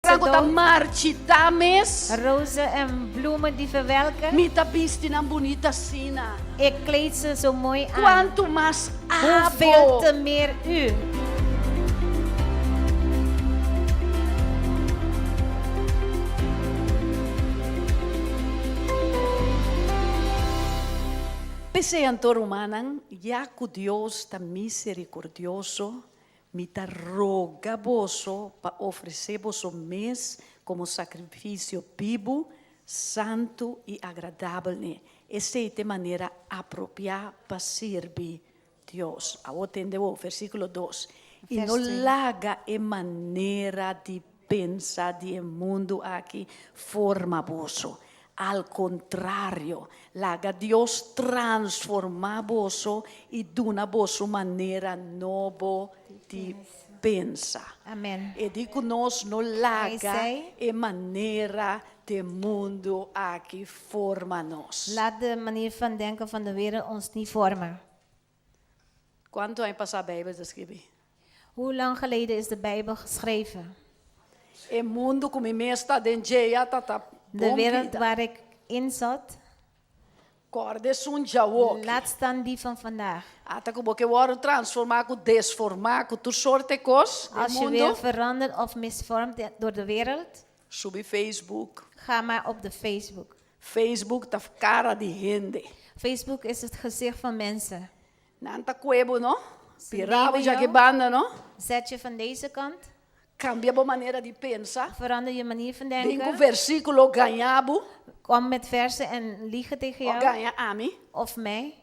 Flornan ze ku ta dood. marchitá mes. Rozen en bloemen die verwelken. Mi ta bisti nan bunita asina. Ik kleed ze zo mooi aan. Kuantu mas Hoeveel abo. te meer u. P'esei anto, rumannan, ya ku Dios ta miserikordioso, mi ta roga boso pa ofresé boso mes komo sakrifisio bibu, santu i agradabel n'e. Esei ta e manera apropiá pa sirbi Dios. Awor tende bo, versíkulo dos, I no laga e manera di pensa di e mundu aki forma boso. Al kontrario, laga Dios transformá boso i duna boso manera nobo di pensa. Amen. E di ku nos no laga e manera di e mundu aki forma nos. Laat de manier van denken van de wereld ons niet vormen. Kuantu aña pasá Beibel ta skibí? Hoe lang geleden is de Bijbel geschreven? E mundu ku mi mes ta den dje ya ta ta De bon wereld bida. waar ik in zat. Kòrda esun djawoki. Laat staan die van vandaag. Ata ku bo ke wòrdu transformá ku desformá ku tur sorte kos den Als je mundu. weer veranderd of misvormd door de wereld. Subi Facebook. Ga maar op de Facebook. Facebook ta kara di hende. Facebook is het gezicht van mensen. Nan ta kue bo no. Ze Bira bo nemen djaki jou. banda no. Zet je van deze kant. Kambia bo manera di pensa. Verander je manier van Bin ku denken. versíkulo gaña bo. Kom met versen en liegen tegen Of jou. gaña ami. Of mij.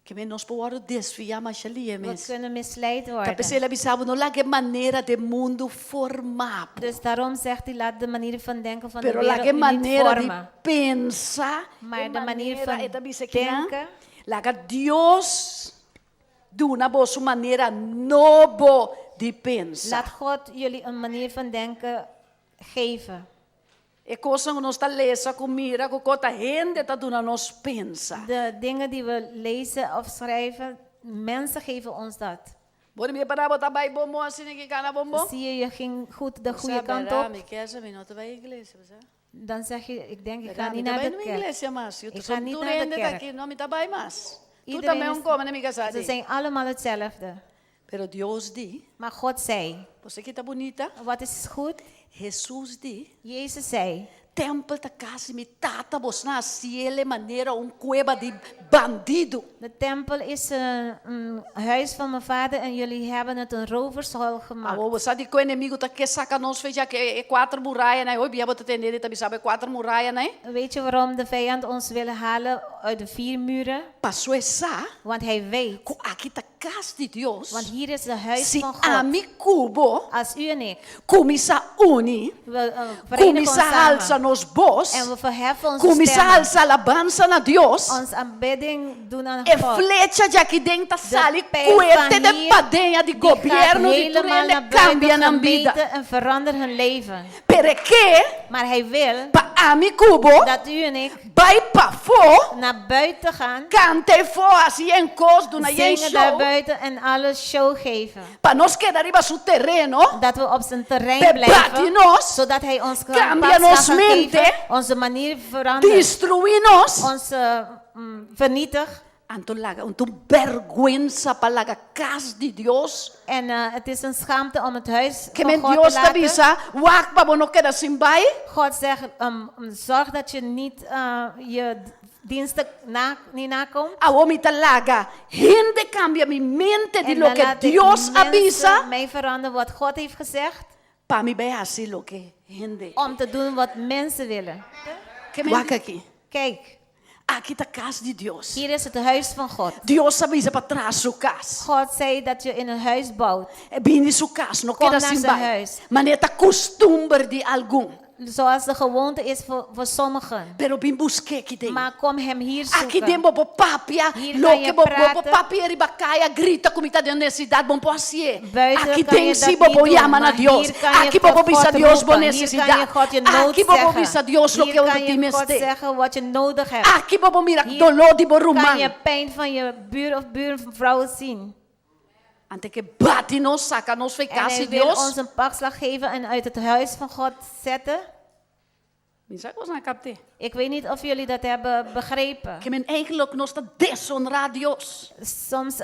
Ke men nos por wòrdu desviá masha lie We mes. kunnen misleid Ta worden. p'esei el a bisa bo, no laga e manera den mundu forma bo. Dus daarom zegt hij, laat de manier van denken van de Pero laga wereld e u niet manera di vormen. pensa, e Maar de manier manera, van e ta bisa kinan, denken. laga Dios duna boso manera nobo di pensa. Laat God jullie een manier van denken geven. E kosnan ku nos ta lesa, ku mira, ku kota hende ta duna nos pensa. De dingen die we lezen of schrijven, mensen geven ons dat. Bo di mi para bo ta bai bon bon asina ki kana bon bon? Zie je, je ging goed de goede Sa kant bera op. mi kesa mi no ta bai iglesia, bo sa? Dan zeg je, ik denk, ik Bera ga mi niet ta naar bai de numa kerk. iglesia mas. Yo Ik so ga niet tur naar de hende ta kerk. aki, no mi ta bai mas. Tur Iedereen ta is meun kome na mi kasa Ze di. zijn allemaal hetzelfde. Pero Dios di. Maar God zei. Bo sa ki ta bunita? Wat is goed? Hesus di. Jezus zei. Tempel ta kasi mi tata bos na hasiel e manera un kueba di bandido. De tempel is een huis van mijn vader en jullie hebben het een rovershol gemaakt. Awor bo sa di ku enemigo ta ke saka nos fe ya ke e kuater murayanan ei. Hoy bia bo ta tende di ta bisa bo e kuater murayanan ei. Weet je waarom de vijand ons wil halen uit de vier muren? Paso e sa Want hij weet. ku aki ta Kas di Dios. Want hier is de huis Si van God. ami ku bo Als u en ik. kuminsá uni, We verenigen ons kuminsá halsa samen. nos bos, En we verheffen onze kuminsá stemmen. halsa alabansa na Dios, Ons aanbidding doen aan e God. flecha djaki den ta De sali pijl kuete van den hier, paden di die gaat gobierno di tur helemaal hende naar buiten kambia nan bida. gemeente en verandert hun leven. Pero e ke Maar hij wil pa ami ku bo dat u en ik bai pafó, naar buiten gaan, kanta efó, hasi yen kos, duna yen zingen daar show, buiten en alles show geven. pa nos keda riba su tereno, Dat we op zijn terrein p'e bati blijven, nos, zodat hij ons kan kambia pas nos kan mente, geven, onze manier verandert, destruí nos. ons vernietigt. Anto laga un ta un bèrgwensa pa laga kas di Dios. En het is een schaamte om het huis Ke van men God te Dios ta laten. bisa, Wak pa bo no keda sin bai. God zegt, zorg dat je niet je diensten na, niet nakomt. Awor mi ta laga hende kambia mi mente di En dan loke laat ik Dios a mensen bisa. mij veranderen wat God heeft gezegd. Pa mi bai hasi loke hende. Om te doen wat mensen willen. Ke men Wak aki. Kijk. Aki ta kas di Dios. Hier is het huis van God. Dios a bisa pa traha su kas. God zei dat je in een huis bouwt. E bini su kas, no Kom keda naar sin zijn bai. huis. Manera ta kustumber di algun. Zoals de gewoonte is voor, voor sommigen. Pero bin busk'é aki den. Maar kom hem hier Aki zoeken. den bo por papia Hier kan loke je bo bo por praten. papia riba kaya, grita ku mi ta den nesesidat, bo no por hasié. Buiten Aki kan den je si dat bo niet por doen, yama na maar Dios. hier kan je Aki bo tot por bisa God Dios bo roepen. Hier kan je nesesidat. God je nood Aki bo por zeggen. bisa Dios loke Hier bo kan tin je God mester. zeggen wat je nodig hebt. Aki bo por mira Hier doló di bo kan ruman. je pijn van je buur of buurvrouw zien. Anto e ke bati nos, saka nos fo'i En kas hij di wil Dios. ons een pakslag geven en uit het huis van God zetten. Mi sa ku boso a kapt'é. Ik weet niet of jullie dat hebben begrepen. Ke men eigenlijk nos ta deshonrá Dios. Soms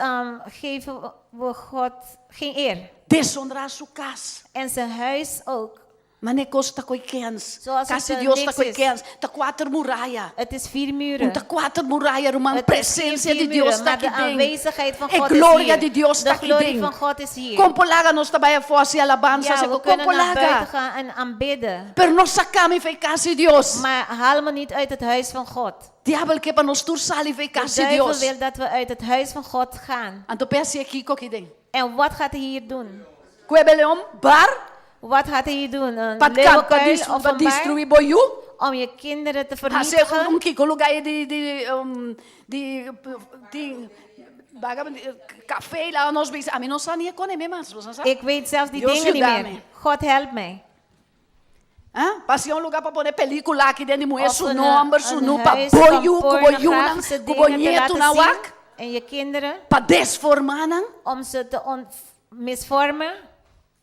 geven we God geen eer. Deshonrá su kas. En zijn huis ook. Mane kos ta koi kens. Zoals Kas het, di Dios ta niks koi is. kens. Ta kuater muraya. Het is vier muren. Un ta kuater muraya, ruman. Het is geen Presensia vier di Dios muren, ta maar aki de den. aanwezigheid van E God is gloria hier. di Dios De ta aki glorie den. van God is hier. Kon por laga nos ta bai afó hasi alabansa, Ja, se we kon kunnen por naar laga. buiten gaan en aanbidden. Pero no saka mi fo'i kas di Dios. Maar haal me niet uit het huis van God. Diabel ke pa nos tur sali fo'i De kas di duivel Dios. wil dat we uit het huis van God gaan. Anto p'e hasi kiko aki den. En wat gaat hij hier doen? Kueba leon bar Wat gaat hij hier doen? Een pa kan pa leeuwenkuil dis of pa een bar? destruí bo yu? Om je kinderen te Hasi vernietigen? un kiko lugá di di um, di di baga café la nos bisa. Ami no sa ni e kone me mas, bo sa? Ik weet zelfs die Dios dingen niet yuda meer. mi. God helpt mij. Ah, pa hasi un lugá pa pone pelíkula aki den di muhé Of su een, nòmber, su een nu pa huis bo van yu, ku bo yunan, pornografische ku bo dingen te nietu laten na zien. wak, En je kinderen, pa desformá nan. om ze te misvormen.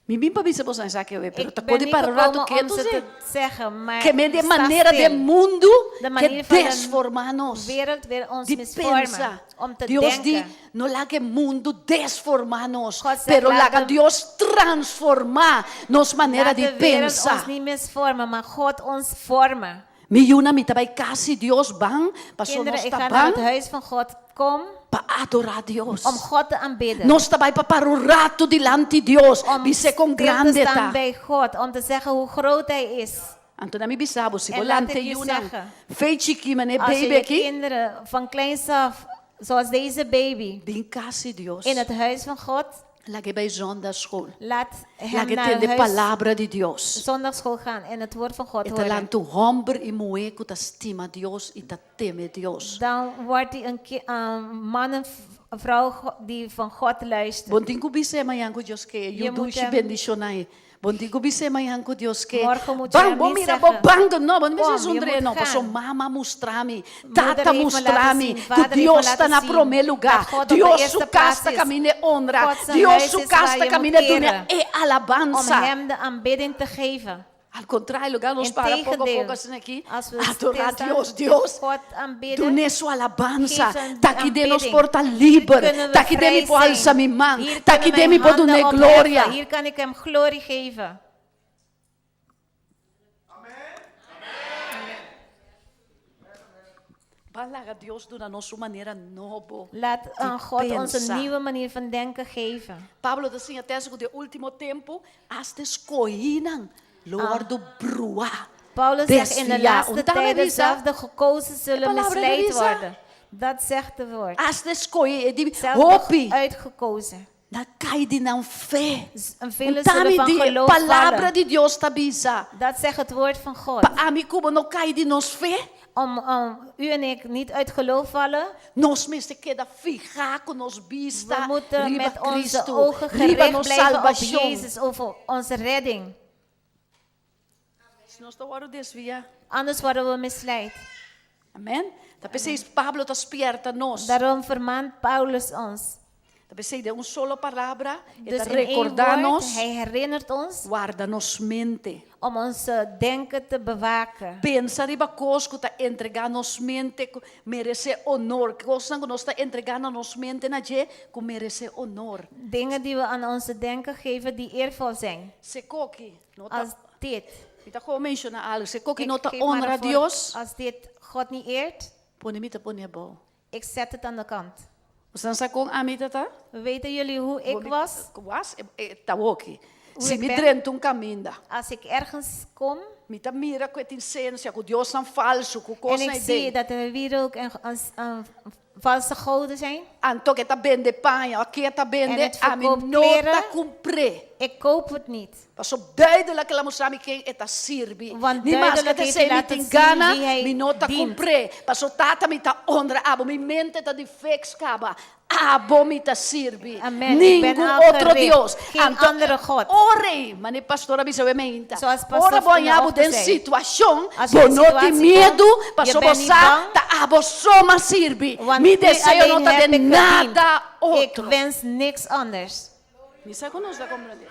Mi bin pa bisa boso esaki awe, pero Ik ta ben kodi niet para rato gekomen om ketu ze sí. te zeggen, maar Ke men de sta manera stil. de mundu De ke manier van de desformá nos. wereld wil ons Di misvormen, pensa. om te Dios di, denken. no laga e mundu desformá nos, God zegt, pero laat laga de- Dios transformá nos manera Laat di de wereld pensa. ons niet misvormen, maar God ons vormen. Mi yuna mi ta bai kas di Dios ban, paso Kinderen, nos ik ta ga naar het ban huis van God. Kom pa adorá Dios. om God te aanbidden. Nos ta bai pa para un ratu dilanti Dios, Om bis'é kon stil te grande staan ta. bij God, om te zeggen hoe groot Hij is. Anto na mi bisa bo, si En bo laat lanta ik je yunan, zeggen, fei chikí mane Als je baby je aki, kinderen van kleins af, zoals deze baby, bin kas di Dios. in het huis van God, Lag'é bai zondagsschool. laat hem Lag'é naar tende huis palabra di Dios. zondagschool gaan en het woord van God E ta horen. lanta un hòmber i muhé ku ta stima Dios i ta teme Dios. Dan wordt hij een een man en vrouw die van God luistert. Bon tin ku bis'é mañan ku Dios ke, Je yu moet dushi hem bendishoná e. Bon tin ku bis'é mañan ku Dios ke. Morgen moet je Ban, hem bo niet mira, bo zeggen. bang, no, bo no Kom, mester je zundr'é, moet no. Paso gaan. mama mustra mi, Moeder tata heeft me mustra laten mi, zien, ku vader heeft me Dios ta laten na zien promé lugá. dat God op de Dios eerste su kas plaats ta is. kamin'é honra. God zijn Dios huis su is kas waar ta je kamin'é moet duna eren. e Om alabansa. hem de aanbidding te geven. Al kontrario, lugar nos para poko Integendeel, poko asina aki, als we adorá stilstaan, Dios, Dios, God aanbidden, dun'é su alabansa, geef zijn ta aki den nos aanbidding. por ta Hier liber, kunnen we ta aki den mi vrij por zijn. alsa mi man, Hier ta aki kunnen den mi mijn por dun'é handen opheffen. gloria. Hier kan ik hem glorie geven. Ban laga Dios duna nos un manera nobo Laat di God ons een pensa. nieuwe manier van denken geven. Pablo ta siña te ku den último tempu, hasta skohínan lo wòrdu bruá, Paulus zegt in de desviá. laatste Un tame tijden bisa, zelf de gekozen zullen palabra ta misleid bisa. worden. Dat zegt de woord. Hasta skohí, e di Zelf de hopi, uitgekozen. nan kai di nan fe. En velen Un tame zullen van di geloof palabra vallen. di Dios ta bisa. Dat zegt het woord van God. Pa ami ku bo no kai di nos fe. Om u en ik niet uit geloof vallen. Nos mester keda fihá ku nos bista We moeten riba met onze Cristo, ogen riba gericht nos blijven op salbashon. Jezus, over onze redding. Si nos ta wòrdu desviá. Anders worden we misleid. Amen. Ta p'esei Pablo ta spièrta nos. Daarom vermaant Paulus ons. Ta p'esei den un solo palabra e Dus ta in één rekordá woord, nos, hij herinnert ons warda nos mente. om ons denken te bewaken. Pensa riba kos ku ta entregá nos mente ku meresé honor. Kosnan ku nos ta entregá na nos mente na dje ku meresé honor. Dingen die we aan onze denken geven die eervol zijn. Se koki no ta Als dit. Mi ta gewoon menshoná algu. Se koki Ik no ta geef maar honra een voor- Dios, Als dit God niet eert, pone mi ta pone abou. ik zet het aan de kant. Boso sa kon ami ta ta? Weten jullie hoe ik was? Was? E ta woki. Hoe Si ik mi ben? drenta un kaminda. Als ik ergens kom Mi ta mira ku e tin sensia, ku diosnan falsu, ku en kosnan ik zie ei den. dat er wierook en valse goden zijn, Anto ku e ta bende paña, òf ke ta En bende, het ami verkoopt no ta kleren. kumpr'é. Ik koop het niet. Paso duidelijk el a mustra mi ken e ta sirbi. Want Ni maske duidelijk te heeft sei hij mi laten tin zien gana, wie hij mi no ta dient. kumpr'é. Paso tata mi ta honra abo, mi mente ta di feks kaba. Abo mi ta sirbi. Amen. Ik ben Ningun al otro gericht. Dios. Geen Anto, andere God. ora ei, mane pastor a bisa we meinta. Zoals pastor Ora bo in de haña bo ochtend den zei. situashon, Als je bo in no tin situatie miedu, komt, je pasobra bo bent niet sa bang. ta abo so m'a sirbi. Want Mi u deseo no alleen ta heb den ik gediend. nada Ik otro. wens niks anders. Mi sa ku nos ta komprendé.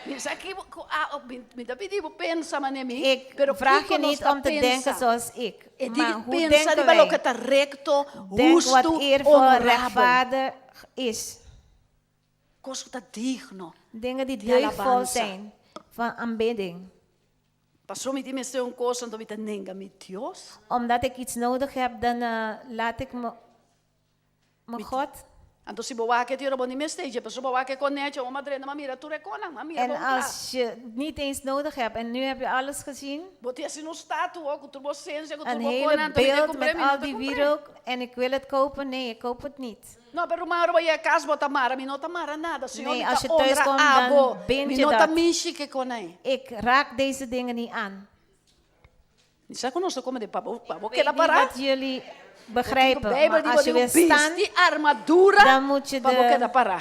Mi sa ki bo, ku a, mi, mi ta pidi bo pensa manera mi, Ik pero vraag kiko je nos niet ta om te pensa? denken zoals ik. E di Maar hoe pensa denken riba loke wij? ta rekto, Denk wat hustu, eervol, honorabel. rechtvaardig is. Kos ku ta digno. Dingen die Di deugdvol alabansa. zijn van aanbidding. Pasobra mi tin mester un kos, anto mi ta nenga mi Dios. Omdat ik iets nodig heb, dan eh, laat ik me, mijn God. Anto si bo wak e tira bo ni mester dje, pasobra bo wak e konecho, bo madre ma mira tur e konan, ma mira En bon kla. als je het niet eens nodig hebt en nu heb je alles gezien, Bo tin asina un statua ku tur bo sensia, ku tur een bo hele konan, anto mi ke beeld kumpr'é, met mi no al ta die kumpr'é. wierook en ik wil het kopen, nee, ik koop het niet. No, pero ruman ora bo yega kas bo ta mara, mi no ta mara nada, Señor, Nee, mi als ta je thuis honra komt, dan abo, bind mi je no ta dat. mishi ke konai. Ik raak deze dingen niet aan. Mi sa ku nos ta kome di pa bo, pa bo Ik keda weet niet pará. wat jullie begrijpen, Bijbel maar di als bo je tin wil un staan, bisti armadura dan moet je pa bo de keda pará.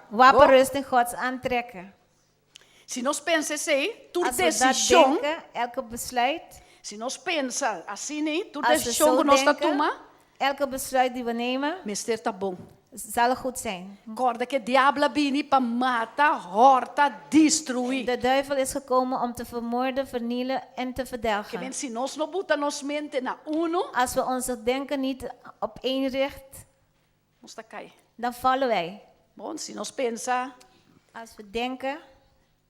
wapenrusting Gods aantrekken. Si nos pensa esei, tur Als we dat desishon, denken, elke besluit, si nos pensa asina, tur als we desishon zo ku nos ta denken, tuma, elke besluit die we nemen, mester ta bon. zal goed zijn. Kòrda ku e diabel a bini pa mata, hòrta, destruí. De duivel is gekomen om te vermoorden, vernielen en te Ke verdelgen. men si nos no buta nos mente na unu, Als we onze denken niet op één richt, nos ta kai. dan vallen wij. Bon, si nos pensa, Als we denken,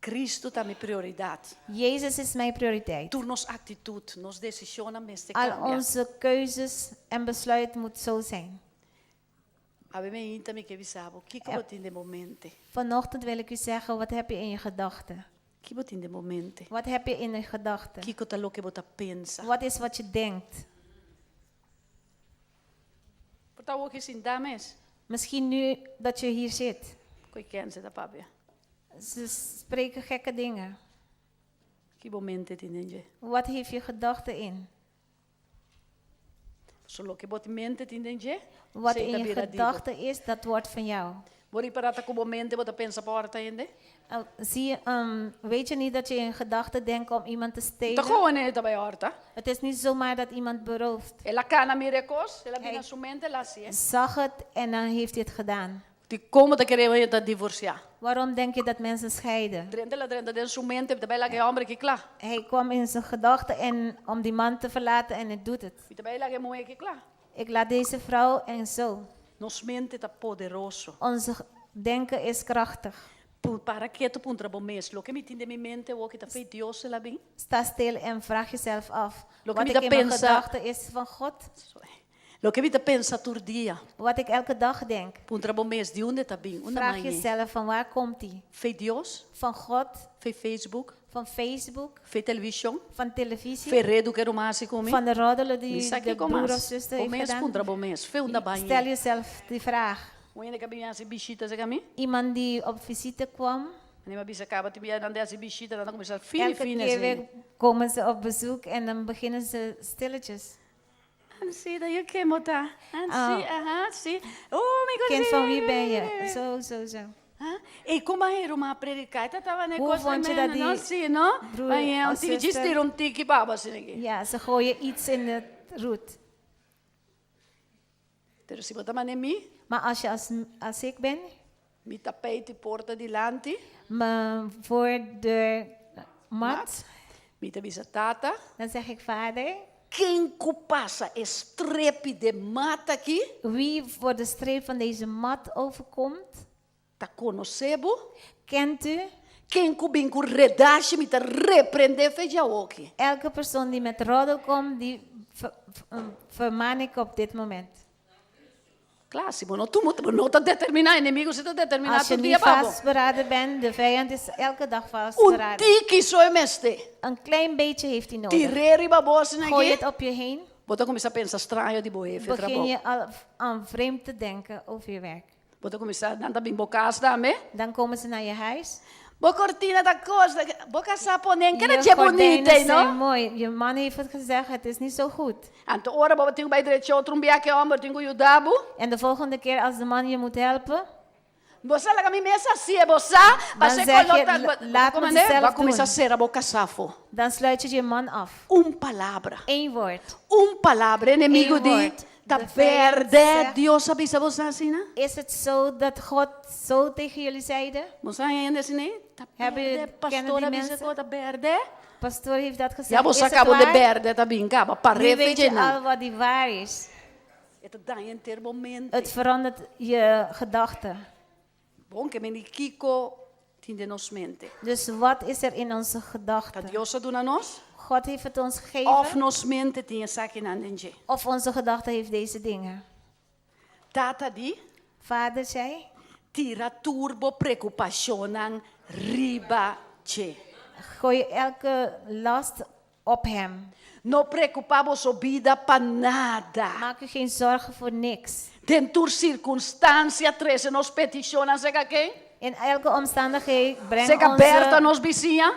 Cristo ta mi prioridat. Jezus is mijn prioriteit. Tur nos aktitut, nos desishonnan mester Al kambia. onze keuzes en besluiten moet zo zijn. Awe meinta mi ke bisa bo, kiko bo tin den bo mente? Vanochtend wil ik u zeggen, wat heb je in je gedachten? Ki bo tin den bo mente? Wat heb je in je gedachten? Kiko ta loke bo ta pensa? Wat is wat je denkt? Por ta awor ki sintá mes? Misschien nu dat je hier zit. Koi kèns e ta papia. Ze spreken gekke dingen. Ki bo mente tin den dje? Wat heeft je gedachten in? So loke bo mente tin den dje, Wat esei in ta je bira di bo. gedachten is, dat wordt van jou. Bo ripará ta ku bo mente bo ta pensa pa hòrta hende? Oh, zie je, weet je niet dat je in gedachten denkt om iemand te Ta stelen? gewoon hende ta bai hòrta. Het is niet zomaar dat iemand berooft. El a kana mira e kos, el a bira Hij su mente, el a hasié. zag het en dan heeft hij het gedaan. Dikon bo ta kere hende ta divorsiá? Waarom denk je dat mensen scheiden? Drenta el a drenta den su mente, mi ta bai laga e hòmber aki kla. Hij kwam in zijn gedachten en om die man te verlaten en hij doet het. Mi ta bai laga e muhé aki kla. Ik laat deze vrouw en zo. Nos mente ta poderoso. Onze denken is krachtig. Pu para ketu puntra bo mes, loke mi tin den mi mente awor ki ta fei Dios el a bin? Sta stil en vraag jezelf af. Loke Wat mi ik ta in mijn pensa. gedachten is van God. Sorry. Loke mi ta pensa tur dia. Wat ik elke dag denk. Puntra bo mes, di unda e ta bin? Unda Vraag mañe? jezelf van waar komt die? Fei Dios? Van God, Fei Facebook? van Facebook, Fei televishon? van televisie, Fei redu ku e ruman a hasi ku mi? van de roddelen Mi die sa de kiko broer of mas. zuster Bo heeft mes gedaan. puntra bo mes. Fei unda Stel bañe. jezelf die vraag. Un hende ku a bin hasi bishita serka mi? Iemand die op visite kwam, Anto mi a bisa kaba tin bia nan den hasi bishita nan ta kuminsá fini elke fini keer asina. weer komen ze op bezoek en dan beginnen ze stilletjes. Ansi, da yu ken bo ta? Ansi, Ah. aha, si. Oh, mi Kind kosi. van wie ben je? Zo, zo, zo. Ha? Ei, kon bo hera un a prediká? E ta tabata Hoe kos vond je tremendo, dat die no? Si, no? broer Bañ'é, un of tiki djis zuster? tira un tiki pa bo asina aki. Ja, ze gooien iets in het roet. Pero si bo ta mane mi, Maar als je als, als ik ben, mi tapijt di porta dilanti, mijn voordeur mat, mi ta bisa tata, dan zeg ik vader, ken ku pasa e strepi di e mat aki, wie voor de streep van deze mat overkomt, ta konosé bo, kent u ken ku bin ku redashi mi ta reprendé fe djawoki. Elke persoon die met roddel komt, die vermaan ik op dit moment. Kla, si bo no tuma, bo no ta determiná, enemigo si ta determiná Als je tur dia niet pa bo. vastberaden bent, de vijand is elke dag Un vastberaden. tiki so e mester. Een klein beetje heeft hij nodig. Tir'é riba bo asina Gooi aki. het op je heen, Bo ta kuminsá pensa straño di bo hefe begin trabou. je al aan vreemd te denken over je werk. Bo ta kuminsá, nan ta bin bo kas tambe. Dan komen ze naar je huis. Bo kortina ta kos, bo kasá pone en keda Je dje gordijnen bunita, zijn no? mooi. Je man heeft het gezegd, het is niet zo goed. Anto ora bo tin ku bai drecha otro un biaha ku e hòmber tin ku yuda bo. En de volgende keer als de man je moet helpen, Bo sa laga mi mes hasié, bo sa, Dan pas'é zeg koló je, ta, bo laat me komand'é, het zelf bo a kuminsá doen. sera bo kasá afó. Dan sluit je je man af. Un palabra. Eén woord. Un palabra, enemigu Eén di, woord. Ta De vijand bèrdè zegt- Dios a bisa bo sa asina? Is het zo dat God zo tegen jullie zeide? Bo sa hende asina? Ta Hebben bèrdè, jullie- kennen pastor die a bisa mensen? ku ta bèrdè? Pastoor heeft dat gezegd. Ya bo Is sa het kaba de waar? bèrdè ta bin kaba, Nu par'é weet je fechenan. al wat die waar is. E ta daña henter bo mente. Het verandert je gedachten. Bon ke meni kiko tin den nos mente. Dus wat is er in onze Ta gedachten? Dios a duna nos? God heeft het ons gegeven. Of nos mente tin esakinan den dje? Of onze gedachte heeft deze dingen. Tata di, Vader zei, Tira tur bo preokupashonnan riba dje. Gooi elke last op hem. No preokupá boso bida pa nada. Maak u geen zorgen voor niks. Den tur sirkunstansia trese nos petishonnan serka ken? In elke omstandigheid breng Serka Berta onze nos bisiña?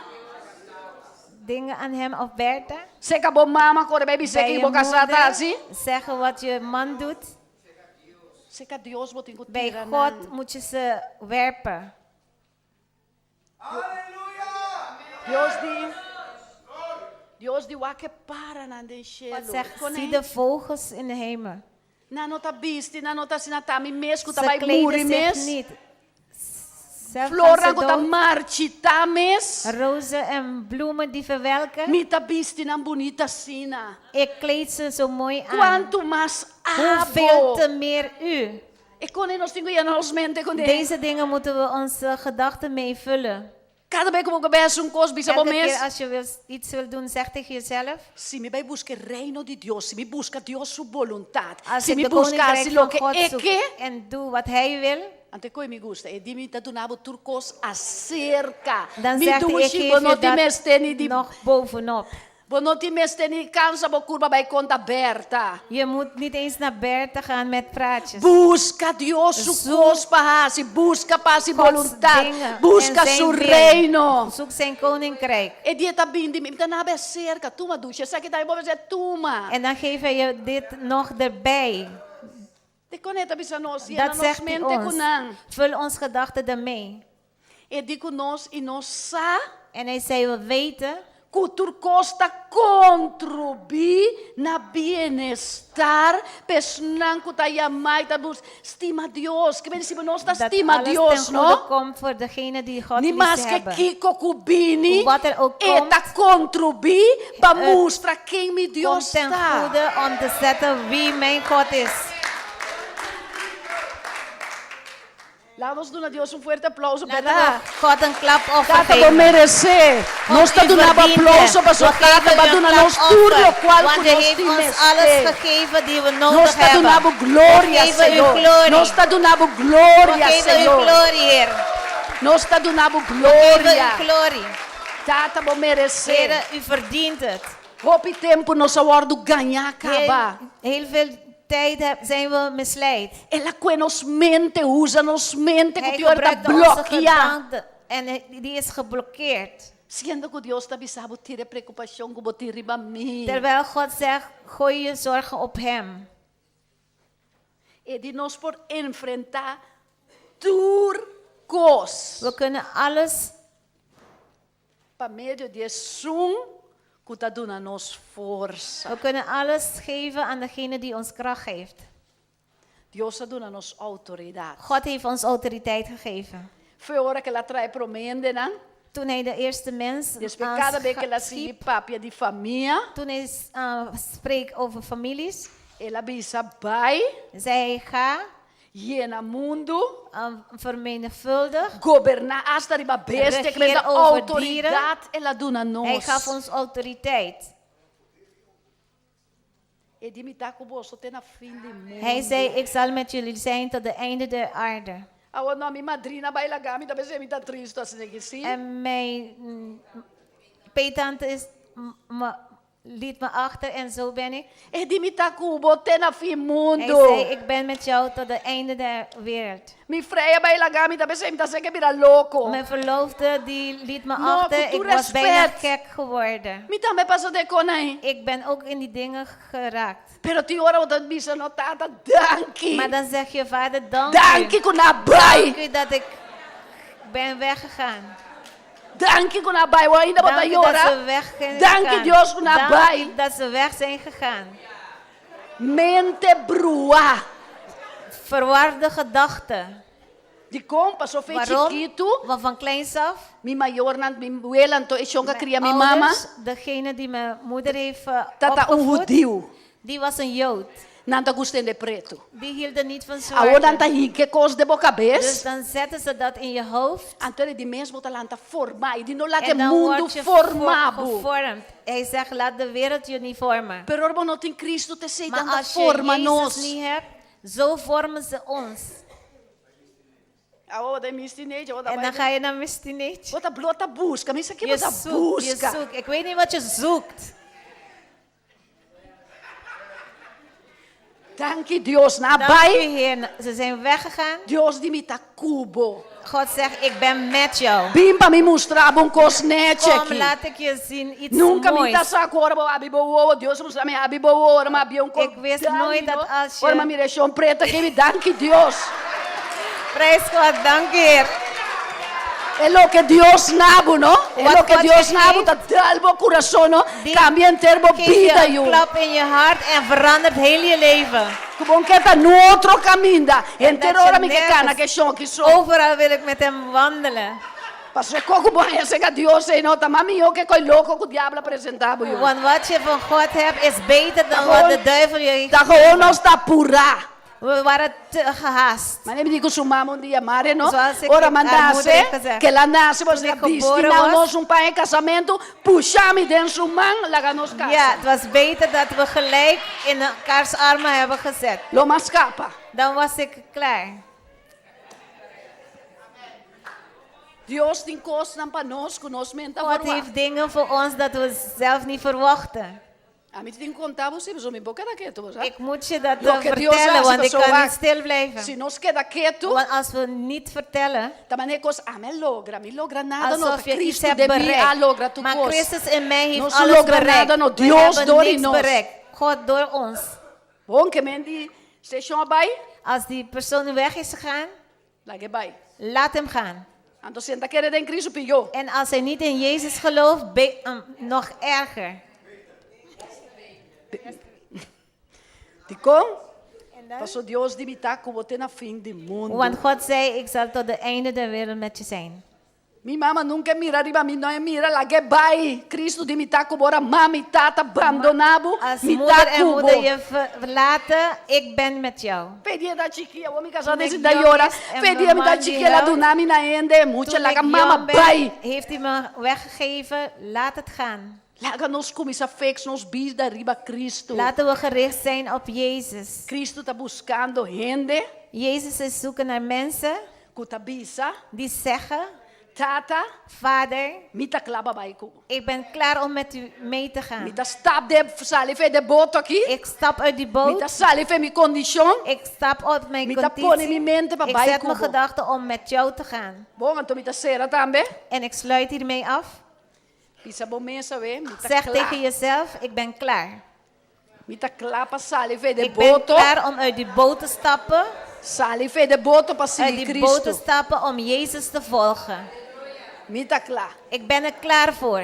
dingen aan hem of Bertha. Serka bo mama kore bai bis'é Bij ki je bo kasá ta moeder hasi? zeggen wat je man doet. Serka Dios bo tin ku Bij tira nan. God moet je ze werpen. Dios di, Dios di wak e paranan den God shelu. zegt, Konei? zie de vogels in de hemel. Nan no ta bisti, nan no ta asina ta mi mes ku ta Ze bai kleden muri zich mes. niet. Zelf gaan Flornan ze ku ta dood. marchitá mes. Rozen en bloemen die verwelken. Mi ta bisti nan bunita asina. Ik kleed ze zo mooi aan. Kuantu mas Hoeveel abo. te meer u. E kone nos tin ku yena nos mente kuné. Deze dingen moeten we onze gedachten mee vullen. Kada bes ku bo bai hasi un kos, bisa bo Elke mes. keer als je wil, iets wil doen, zeg tegen jezelf. Si mi bai buska e reino di Dios, si mi buska Dios su boluntat, Als si ik mi de buska koninkrijk hasi van loke God e zoek ke, en doe wat hij wil, anto e koe mi gusta, e di mi ta duna bo tur kos aserka. dan Mi zegt hij, ik dushi, geef bo no je tin dat mester ni di nog bovenop. Bo no tin mester ni kansa bo kurpa bai konta Berta. Je moet niet eens naar Bertha gaan met praatjes. Buska Dios su Zoek kos pa hasi, buska pa hasi Gods boluntat, dingen buska en zijn su wil. reino. Zoek zijn koninkrijk. E di e ta bini, mi ta naba aserka, tuma dushi, esaki tambe bo mester tuma. En dan geeft hij je dit nog erbij. Dikon e ta bisa nos, yena Dat nos zegt hij mente ku ons. nan. Vul ons gedachten daarmee. E di ku nos i nos sa En hij zei, we weten ku tur kos ta kontribuí na bienestar pa esnan ku ta yamá i ta bus stima Dios. Ke bendisí nos ta dat stima alles Dios, ten no? goede komt voor degene die God Ni lief maske hebben. kiko ku bini, Wat er ook e komt, ta kontribuí pa het mustra ken mi Dios Komt ten ta. goede om te zetten wie mijn God is. Laat nos duna Dios un fuerte aplauso, Laten berdad? we God een klapoffer Tata, bo geven. meresé. God, Nos ta u duna bo verdient aplauso het. pasobra We Tata geven ba u een duna nos tur klapoffer, lokual ku Want u nos heeft tin ons alles mester. gegeven die we Nos nodig ta duna hebben. bo gloria, We geven u Señor. glorie. Nos ta duna bo We gloria, geven u Señor. glorie, Heer. Nos ta duna bo We geven gloria. u glorie. Tata, bo meresé. Heer, u verdient het. Hopi tempu nos a wòrdu gañá kaba. Heel, heel veel tijd zijn we misleid. El a kue nos mente, usa nos mente ku Hij tin ora ta gebruikte onze blokiá. gedachten en die is geblokkeerd. Siendo ku Dios ta bisa bo tira e preokupashon ku bo tin riba mi. Terwijl God zegt, gooi je zorgen op hem. E di nos por enfrentá tur kos. We kunnen alles Pa medio di esun ku ta duna nos forsa. We kunnen alles geven aan degene die ons kracht geeft. Dios a duna nos outoridat. God heeft ons autoriteit gegeven. Fo'i ora ku el a traha e promé hendenan. Toen hij de eerste mens Despues kada bes ku el a sigui schiep, papia di famia, toen hij spreekt over families, el a bisa bai, zei hij ga, yena mundu, vermenigvuldig. goberná asta riba bestia, ku Regeer ta over dieren. outoridat el a duna Hij nos. gaf ons autoriteit. E di mi ta ku boso te na fin di mundu. Hij zei, ik zal met jullie zijn tot de einde der aarde. Awor no, mi madrina a bai laga mi, ta pensé mi ta tristu asina ki si. En mijn peetante is liet me achter en zo ben ik. E di mi ta ku bo te na fin Hij mundu. zei, ik ben met jou tot het einde der wereld. Mi frei a bai laga mi ta pensei mi ta seke bira loko. Mijn verloofde die liet me No, achter. ku Ik tur was bijna respet. gek geworden. Mi tambe pasa den kosnan ei. Ik ben ook in die dingen geraakt. Pero tin ora bo ta bisa no tata danki. Maar dan zeg je vader, dank u. Danki ku nan a bai. Dank u dat ik ben weggegaan. Danki ku nan a bai. Bo ainda bo ta Dank u dat yora. ze weg zijn Danki gegaan. Dios ku nan a Dank bai. u dat ze weg zijn gegaan. Mente bruá. Verwarde gedachten. Dikon paso fe Waarom? chikitu. Want van kleins af, Mi mayornan, mi wela anto eshon ku a mijn kria mi mama, ouders, degene die mijn moeder heeft eh, tata un opgevoed, hudiu. die was een Jood. Nan ta gusta hende pretu. Die hielden niet van Awor nan ta zwarte. hinka e kos den bo Dus kabes. dan zetten ze dat in je hoofd. Anto e di mes bo ta lanta forma. E di no laga En dan mundu word je forma bo. gevormd. Hij zegt, laat de wereld je niet vormen. Pero ora bo no tin Cristo ta esei Maar nan ta als je forma Jezus nos. niet hebt, zo vormen ze ons. Awor den Miss Teenage, awor En dan ga je naar Miss Teenage. Bo ta blo ta buska, mi sa ki Je bo ta zoekt, je buska. zoekt. Ik weet niet wat je zoekt. Danki Dios, nan a Dank u bai. Heer. Ze zijn weggegaan. Dios di mi ta ku bo. God zegt, ik ben met jou. Bin pa mi mustra bo un kos nèchi Kom, aki. laat ik je zien iets Nunka mi moois. ta sa ku ora bo habri bo wowo. Dios a mustra mi habri bo wowo. Ora mi a bia un kos Ik wist nooit dat als je- Ora mi a mira e shon pretu aki mi danki Dios. Prijs God, dank u Heer. E loke Dios na bo, no? E Wat loke God Dios je na bo geeft, ta dal bo kurason, no? Die Kambia henter bo geeft je bida, een yu. klap in je hart en verandert heel je leven. Ku bo n' ke ta niun otro kaminda. Henter dat je ora mi ke nergens kana ku e shon ki so. Overal wil ik met hem wandelen. Paso e kos ku bo haña serka Dios ei no ta mas mihó ku e kos loko ku diablo a presentá bo, yu. Want wat je van God hebt is beter dan Ta wat de gewoon- duivel je heeft Ta gewoon gegeven. nos ta purá. We waren te gehaast. Manera mi di ku su mama un dia, Mare no, Zoals ik ora haar m'a moeder nase, heb gezegd. ku el a nase, bo Toen a ik bisti geboren nan was. nos un paña di kasamentu, pusha mi den su man, laga nos kasa. Ja, het was beter dat we gelijk in elkaars armen hebben gezet. Lo m'a skapa. Dan was ik klaar. Dios tin kosnan pa nos ku nos men ta God verwacht. heeft dingen voor ons dat we zelf niet verwachten. Ami tin ku konta bo si, pasobra mi por keda ketu, bo sa? Ik moet je dat Loke eh, Dios vertellen, hasi, want ik pasobra kan wak. niet stil blijven. Si nos keda ketu, Want als we niet vertellen, ta manera kos ami a logra, mi logra nada no, alsof ta je iets Cristo hebt den mi a logra bereikt. tur Maar kos. Christus in mij heeft Nos alles logra bereikt. nada no, We Dios hebben door in niks nos. bereikt. God door ons. Bon ke men di si e shon a bai, Als die persoon weg is gegaan, lag'é bai. laat hem gaan. Anto si e n' ta kere den Cristo pió. En als hij niet in Jezus gelooft, be- um, nog erger. Dikon? Paso Dios di mi ta ku bo te na fin di mundu. Want God zei, ik zal tot het einde der wereld met je zijn. Mi mama nunka a mira riba mi, no e mira lag'é bai. Cristo di mi ta ku bo ora mama i tata bandoná bo, Als mi ta moeder en ku bo. moeder je verlaten, ik ben met jou. P'e dia ta chikí, awor mi kasá Toen desi ik ta jong yora. is en P'e mijn dia mi ta man die chikí, el a huilt. duna mi na hende, mucha Toen laga ik mama jong ben, bai. heeft hij me weggegeven, laat het gaan. Laga nos kuminsá fix nos bida riba Cristo. Laten we gericht zijn op Jezus. Cristo ta buskando hende Jezus is zoeken naar mensen ku ta bisa, die zeggen, Tata, Vader, mi ta kla pa bai ku bo. ik ben klaar om met u mee te Mi gaan. ta stap den sali for di e boto aki. Ik stap uit die Mi boot. ta sali for di mi kondishon. Ik stap uit mijn Mi ta pone mi conditie. mente pa Ik bai zet ku mijn bo. gedachten om met jou te gaan. Bon, anto mi ta sera tambe. En ik sluit hiermee af. Bisa bo mes awe, mi ta Zeg kla. tegen jezelf, ik ben klaar. Mi ta kla pa sali for di e Ik ben boto. klaar om uit die boot te stappen. Sali for di e boto pa Uit sigui die boot te Cristo. stappen om Jezus te volgen. Mi ta kla. Ik ben er klaar voor.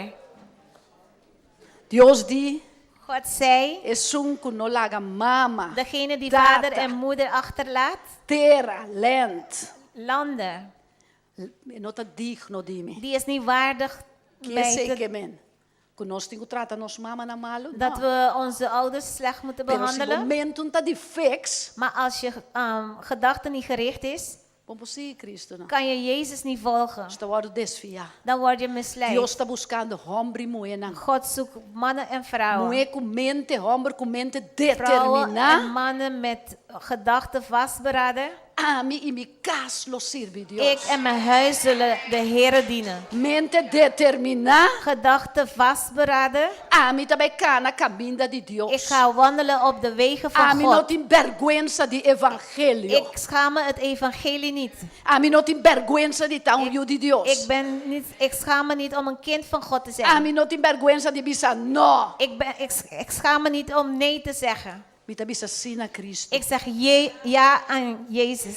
Dios di, God zei, esun ku no laga mama, degene die tata, vader en moeder achterlaat, tera, land, landen. e no ta digno di mi. Die is niet waardig Ki mij esei te- ke men? Ku nos tin ku trata nos mamanan malu? dat No. we onze ouders slecht moeten Pero si bo behandelen. mente n' ta di fix, Maar als je gedachte niet gericht is, bo n' por sigui Cristo no. kan je Jezus niet volgen. Bo ta wòrdu desviá. Dan word je misleid. Dios ta buskando hòmber i muhénan. God zoekt mannen en vrouwen. Muhé ku mente, hòmber ku mente Vrouwen determiná. en mannen met gedachten vastberaden. Ami i mi kas lo sirbi Ik Dios. en mijn huis zullen de Heere dienen. Mente determiná. Gedachten vastberaden. Ami ta bai kana kaminda di Ik Dios. ga wandelen op de wegen van Ami no God. tin bèrgwensa di evangelio. Ik schaam me het evangelie niet. Ami no tin bèrgwensa di ta un yu di Dios. Ik, ben niet, ik schaam me niet om een kind van God te zijn. Ami no tin bèrgwensa di bisa nò. Ik schaam me niet om nee te zeggen. Mi ta bisa sí na Kristu. Ik zeg je, ja aan Jezus.